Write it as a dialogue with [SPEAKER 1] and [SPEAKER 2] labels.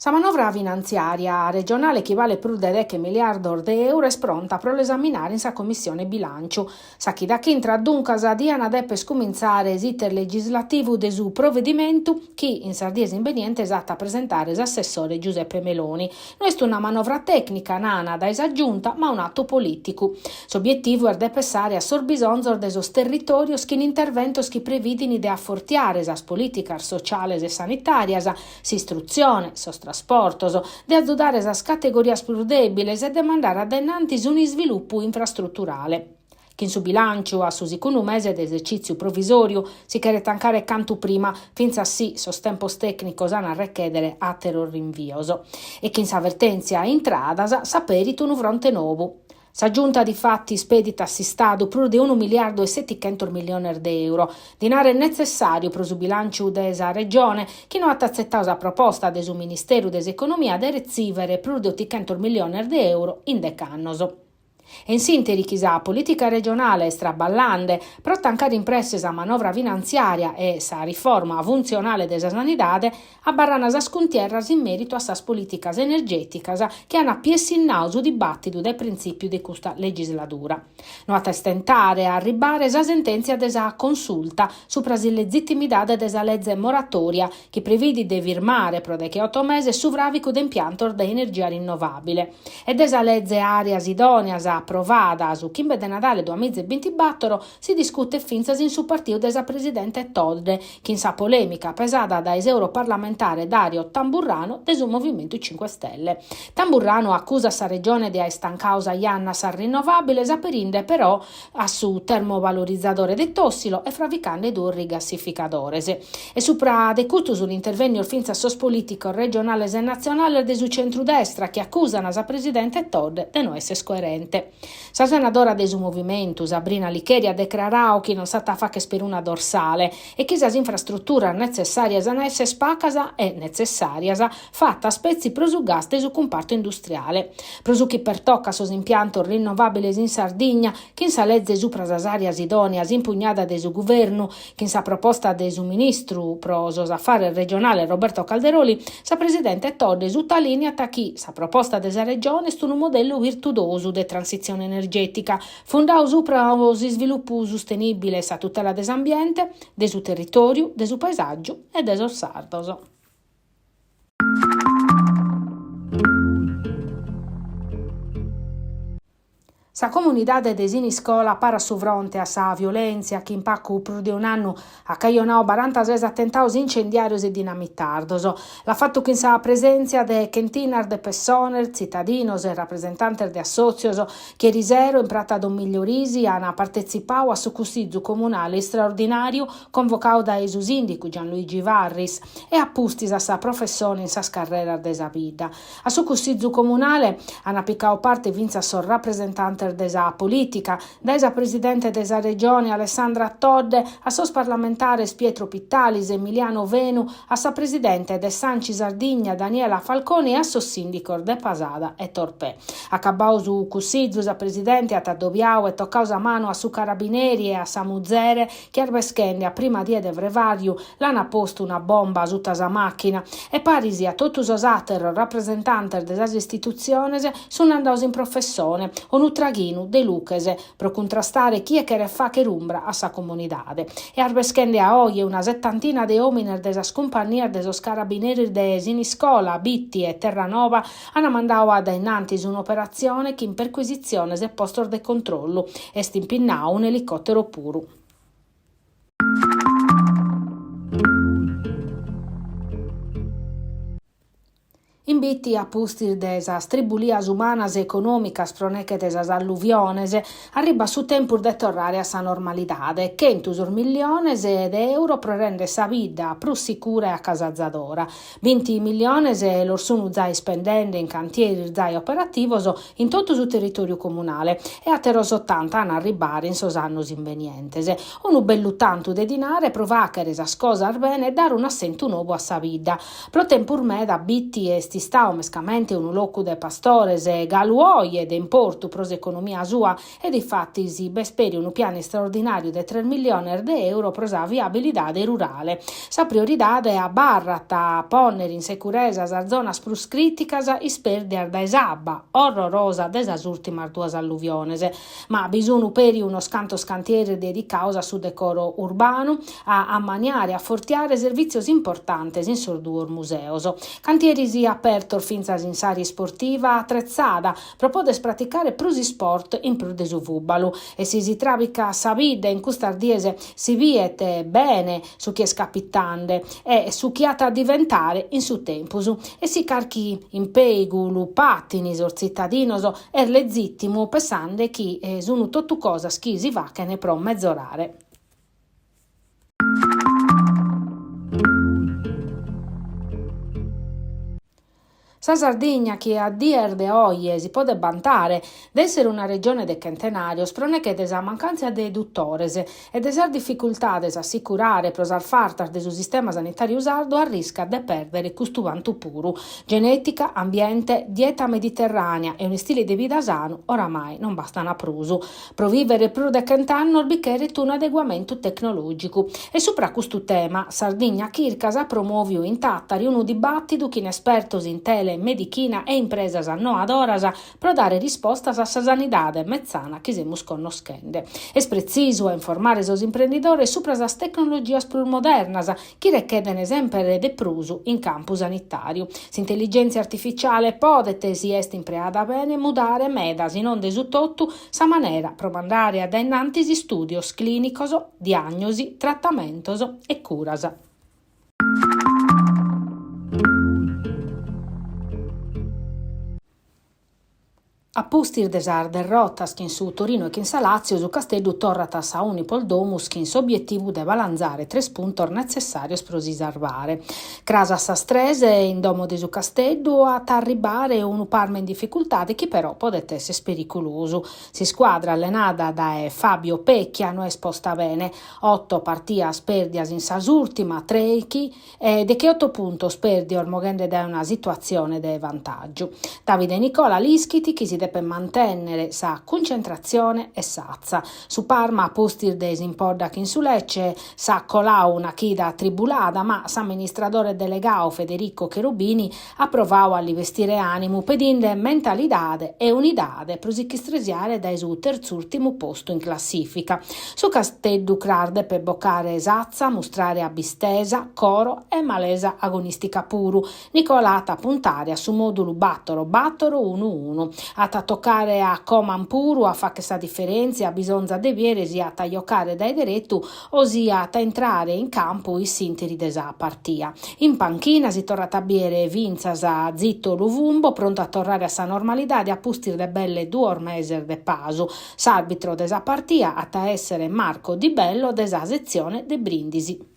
[SPEAKER 1] Sa manovra finantziària regionale chi balet prus de deche miliardos de euro est pronta pro l'esaminare in sa Commissione Bilànciu. Sa chida ch'intrat duncas diant deper cumintzare s'iter legislativu de su provedimentu chi in sas dies imbenientes at a presentare s'assessore Giuseppe Meloni. No est una manovra tècnica, nana dae sa Giunta, ma un'atu polìticu. S'obietivu est de pessare a sos bisonzos de sos territòrios chin interventos chi previdin de afortiare sas polìticas sociales e sanitàrias, s'istrutzione, sos trasportos, de azudare sas categorias prus dèbiles e de mandare a dae un'isvilupu infrastruturale. Chin su bilànciu a su sicundu mese de esercìtziu provisòriu si cheret tancare cantu prima, fintzas si sos tempos tècnicos an a rechèdere àteros rinvios. E chin sa vertèntzia intradas s'aperit unu fronte nobu. Sa Giunta difatis pedit a s'Istadu prus de unu miliardu e setichentos milliones de euro, dinare netzessàriu pro su bilànciu de sa Regione, chi no at atzetadu sa proposta de su Ministeru de s'Economia de retzìvere prus de otichentos milliones de euro in dech'annos. E in s'ìnteri chi sa polìtica regionale est traballende pro tancare in presse sa manovra finantziària e sa riforma funtzionale de sa sanidade, abarran sas cuntierras in mèritu a sas polìticas energèticas chi an piessinnadu su dibàtidu dae printzìpiu de custa legisladura. No at a istentare a arribbare sa sentèntzia de sa Consulta supra s'illezitimidade de sa leze moratòria chi previdit de firmare pro decheoto meses su fràvicu de impiantos de energia rinnovàbile, e de sa leze àreas idòneas aprovada su chimbe de nadale duamiza e bintibàtoro, si discutet fintzas in su partiu de sa presidente Todde, chin sa polèmica pesada dae s'europarlamentare Dario Tamburrano de su Movimentu Cinque Stelle. Tamburrano acusat sa Regione de aer tancadu sa janna a sas rinnovàbiles aperinde però a su termovalorizadore de Tossilo e fravicande duos rigassificadores. E supra de custu sunt intervènnios fintzas sos polìticos regionales e natzionales de su centrudestra chi acusan sa presidente Todde de no esser coerente. Sa senadora de su Movimentu, Sabrina Licheri, at decraradu chi non s'at a fagher peruna dorsale e chi sas infrastruturas netzessàrias an a esser pacas e netzessàrias fatas petzi pro su gas de su cumpartu industriale. Pro su chi pertocat sos impiantos rinnovàbiles in Sardigna, chin sa leze supra sas àreas idòneas impugnada de su Guvernu, chin sa proposta de su ministru pro sos afares regionales Roberto Calderoli, sa presidente Todde sutalìniat chi sa proposta de sa Regione est unu modellu virtudosu de transitzione energètica, fundadu supra s'isvilupu sustenìbile e sa tutela de s'ambiente, de su territòriu, de su paesàgiu e de sos sardos. Sa comunidade de Siniscola parat su fronte a sa violèntzia chi in pacu prus de un'annu at cajonadu barantases atentados incendiàrios e dinamitardos. L'at fatu chin sa presèntzia de chentinas de pessones, tzitadinos e rapresentantes de assòtzios chi erisero in prata Don Migliorisi an partetzipadu a su Cussizu Comunale istraordinàriu convocadu dae su sìndicu Gianluigi Farris e a pustis a sa professone in sas carreras de sa bidda. A su Cussizu Comunale an picadu parte fintzas sos rapresentantes de sa polìtica, dae sa presidente de sa Regione Alessandra Todde a sos parlamentares Pietro Pittalis e Emiliano Fenu, a sa presidente de s'Anci Sardigna Daniela Falconi e a sos sìndicos de Pasada e Torpè. Acabadu su Cussizu sa presidente at addobiadu e tocadu sa manu a su carabineri e a sa muzere chi arbeschende a prima die de frevàriu l'ant postu una bomba suta sa màchina e paris a totu sos àteros rapresentantes de sas istitutziones sunt andados in professone, unu traghinu de luches pro cuntrastare chie cheret fàghere umbra a sa comunidade. E arbeschende a oje una setantina de òmines de sas cumpannias de sos carabineris de Siniscola, Bitti e Terranova ant mandadu a dae in antis un'operatzione chin percuisitziones e postos de controllu. Est impinnadu un'elicòtero puru. In Bitti, a pustis de sas tribulias umanas e econòmicas pro neche de sas alluviones, arribat su tempus de torrare a sa normalidade, chentu sos milliones de euro pro render sa bidda prus sicura e acasazadora. Binti milliones los sun zai ispendende in cantieris zai operativos in totu su territòriu comunale e àteros otanta an a arribbare in sos annos imbenientes. Unu bellu tantu de dinare pro fàghere sas cosas bene e dare un'assentu nobu a sa bidda. Pro tempus meda Bitti est. istau mescamente unu locu de pastores galu oje de importu pro s'economia sua e difatis b'est peri unu pianu istraordinàriu de tres milliones de euro pro sa viabilidade rurale. Sa prioridade abarrat a pònnere in securesa sas zonas prus crìticas ispèrdias dae s'abba orrorosa de sas ùrtimas duas alluviones. Ma bi sunt peri unos cantos cantieris dedicados a su decoro urbanu, a ammaniare e afortiare servìtzios importantes in sos duos museos. Cantieris apertos fintzas in s'àrea isportiva atretzada, pro poder praticare prus isport in prus de su fùbalu. E si si tràbicat sa bidda in custas dies si biet bene su chi est capitende e su chi at a diventare in su tempus. E si carchi impèigu lu patin sos tzitadinos est lezìtimu pessende chi sun totu cosas chi si faghen pro mezorare. Sa Sardigna, chi a dies de oje si podet bantare de èssere una regione de chentenàrios pro neghe de sa mancàntzia de dutores e de sas dificultades a si curare pro sas fartas de su sistema sanitàriu sardu arriscat de pèrdere custu bantu puru. Genètica, ambiente, dieta mediterrànea e un'istile de vida sanu oramai non bastant prus. Pro vìvere prus de chent'annos bi cheret unu adeguamentu tecnològicu. E supra custu tema, Sardigna Chircas at promòviu in Tàtari unu dibàtidu chin espertos in telemedichina e impresas annoadoras pro dare rispostas a sa sanidade metzana chi semus connoschende. Est pretzisu a informare sos imprendidores supra sas tecnologias prus modernas chi rechedent semper de prus in campu sanitàriu. S'intelligèntzia artificiale podet, si est impreada bene, mudare meda, si non de su totu, sa manera pro mandare a dae in antis istùdios clìnicos, diàgnosi, tratamentos e curas. A pustis de sas derrotas chin su Torino e chin sa Lazio, su Casteddu torrat a sa Unipol Domus chin s'obietivu de balanzare tres puntos netzessàrios pro si sarvare. Cras a sas tres, in domo de su Casteddu, at a arribbare unu Parma in dificultade chi però podet esser periculosu. S'iscuadra allenada dae Fabio Pecchia no est posta bene, oto partias pèrdias in sas ùrtimas trèichi, e decheoto puntos pèrdios moghende dae una situatzione de vantàgiu. Davide Nicola l'ischit chi si depet mantènnere sa cuncentratzione e s'atza. Su Parma, a pustis de s'impodda chin su Lecce, s'at coladu una chida tribulada, ma s'amministradore delegadu Federico Cherubini at provadu a li bestire ànimu pedinde mentalidade e unidade pro si ch'istresiare dae su tertzùrtimu postu in classìfica. Su Casteddu cras depet bocare s'atza, mustrare abbistesa, coro e malesa agonìstica puru. Nicola at a puntare a su mòdulu bàtoro bàtoro unu unu. At a tocare a Coman puru a fàghere sa diferèntzia, bisonzat de bìere si at a jocare dae deretu o si at a intrare in campu in s'ìnteri de sa partia. In panchina si torrat a bìere fintzas Zito Luvumbo, prontu a torrare a sa normalidade a pustis de belle duos meses de pasu. S'àrbitro de sa partia at a èssere Marco Di Bello de sa setzione de Brìndisi.